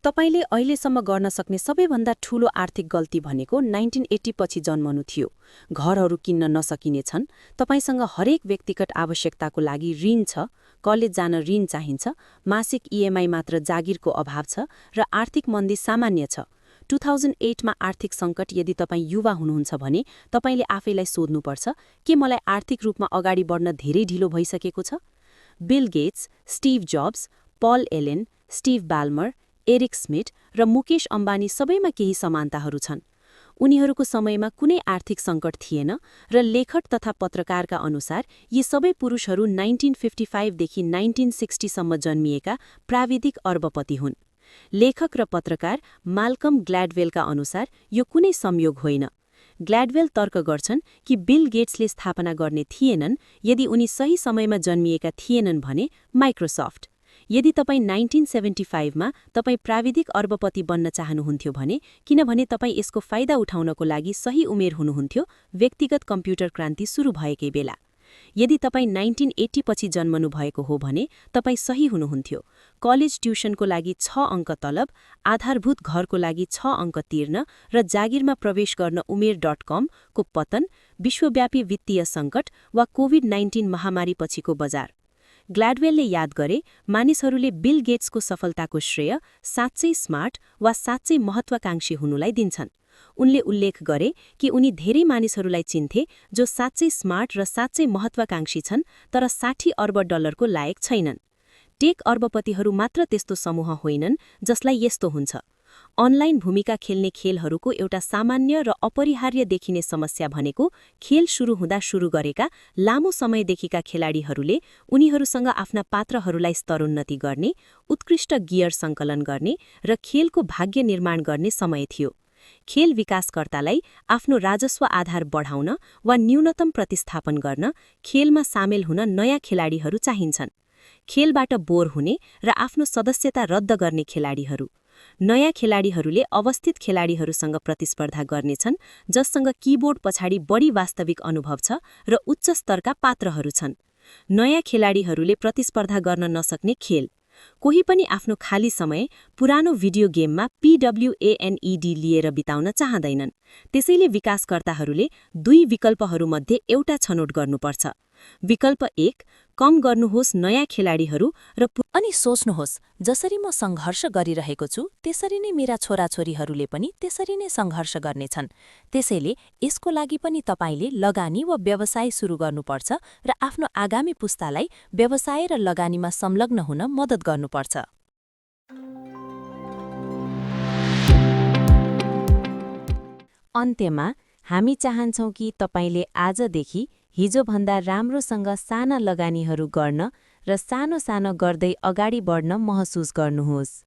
तपाईले अहिलेसम्म गर्न सक्ने सबैभन्दा ठूलो आर्थिक गल्ती भनेको 1980 पछि जन्मनु थियो। घरहरू किन्न नसकिने छन्, तपाईसँग हरेक व्यक्तिगत आवश्यकताको लागि ऋण छ, कलेज जान ऋण चाहिन्छ, मासिक ईएमआई मात्र जागिरको अभाव छ र आर्थिक मन्दी सामान्य छ। 2008 मा आर्थिक सङ्कट यदि तपाईँ युवा हुनुहुन्छ भने तपाईले आफैलाई सोध्नुपर्छ के मलाई आर्थिक रूपमा अगाडि बढ्न धेरै ढिलो भइसकेको छ? Bill Gates, Steve Jobs, Paul Allen, Steve Ballmer, Eric Smith र मुकेश अम्बानी सबैमा केही समानताहरू छन्। उनीहरूको समयमा कुनै आर्थिक सङ्कट थिएन र लेखक तथा पत्रकारका अनुसार यी सबै पुरुषहरू 1955 देखि 1960 सम्म जन्मिएका प्राविधिक अर्बपति हुन्। लेखक र पत्रकार माल्कम ग्ल्याडवेलका अनुसार यो कुनै संयोग होइन। ग्ल्याडवेल तर्क गर्छन् कि बिल गेट्सले स्थापना गर्ने थिएनन् यदि उनी सही समयमा जन्मिएका थिएनन् भने माइक्रोसफ्ट। यदि तपाईँ 1975 मा तपाईँ प्राविधिक अर्बपति बन्न चाहनुहुन्थ्यो भने किनभने तपाईँ यसको फाइदा उठाउनको लागि सही उमेर हुनुहुन्थ्यो व्यक्तिगत कम्प्युटर क्रान्ति सुरु भएकै बेला। यदि तपाईँ 1980 पछि जन्मनु भएको हो भने तपाईँ सही हुनुहुन्थ्यो। कलेज ट्युसनको लागि 6 अङ्क तलब, आधारभूत घरको लागि 6 अङ्क तिर्न र जागिरमा प्रवेश गर्न उमेर.com को पतन, विश्वव्यापी वित्तीय सङ्कट वा कोभिड-19 महामारी पछिको बजार। ग्ल्याडवेलले याद गरे मानिसहरूले बिल गेट्सको सफलताको श्रेय साँच्चै स्मार्ट वा साँच्चै महत्वाकांक्षी हुनुलाई दिन्छन्। उनले उल्लेख गरे कि उनी धेरै मानिसहरूलाई चिन्थे जो साँच्चै स्मार्ट र साँच्चै महत्वाकांक्षी छन् तर 60 अर्ब डलरको लायक छैनन्। टेक अर्बपतिहरू मात्र त्यस्तो समूह होइनन् जसलाई यस्तो हुन्छ। अनलाइन भूमिका खेल्ने खेलहरूको एउटा सामान्य र अपरिहार्य देखिने समस्या भनेको खेल सुरु हुँदा सुरु गरेका लामो समयदेखिका खेलाडीहरूले उनीहरूसँग आफ्ना पात्रहरूलाई स्तरोन्नति गर्ने, उत्कृष्ट गियर सङ्कलन गर्ने र खेलको भाग्य निर्माण गर्ने समय थियो। खेल विकासकर्तालाई आफ्नो राजस्व आधार बढाउन वा न्यूनतम प्रतिस्थापन गर्न खेलमा सामेल हुन नयाँ खेलाडीहरू चाहिन्छन्। खेलबाट बोर हुने र आफ्नो सदस्यता रद्द गर्ने खेलाडीहरू। नयाँ खेलाडीहरूले अवस्थित खेलाडीहरूसँग प्रतिस्पर्धा गर्नेछन् जससँग किबोर्ड पछाडि बढी वास्तविक अनुभव छ र उच्च स्तरका पात्रहरू छन्। नयाँ खेलाडीहरूले प्रतिस्पर्धा गर्न नसक्ने खेल। कोही पनि आफ्नो खाली समय पुरानो भिडियो गेममा PWANED लिएर बिताउन चाहँदैनन्। त्यसैले विकासकर्ताहरूले दुई विकल्पहरूमध्ये एउटा छनौट गर्नुपर्छ। विकल्प 1, कम गर्नुहोस् नयाँ खेलाडीहरू र अनि सोच्नुहोस् जसरी म सङ्घर्ष गरिरहेको छु त्यसरी नै मेरा छोराछोरीहरूले पनि त्यसरी नै सङ्घर्ष गर्नेछन्। त्यसैले यसको लागि पनि तपाईले लगानी वा व्यवसाय सुरु गर्नुपर्छ र आफ्नो आगामी पुस्तालाई व्यवसाय र लगानीमा संलग्न हुन मद्दत गर्नुपर्छ। अन्त्यमा हामी चाहन्छौँ कि तपाईले आजदेखि हिजोभन्दा राम्रोसँग साना लगानीहरू गर्न र सानो सानो गर्दै अगाडि बढ्न महसुस गर्नुहोस्।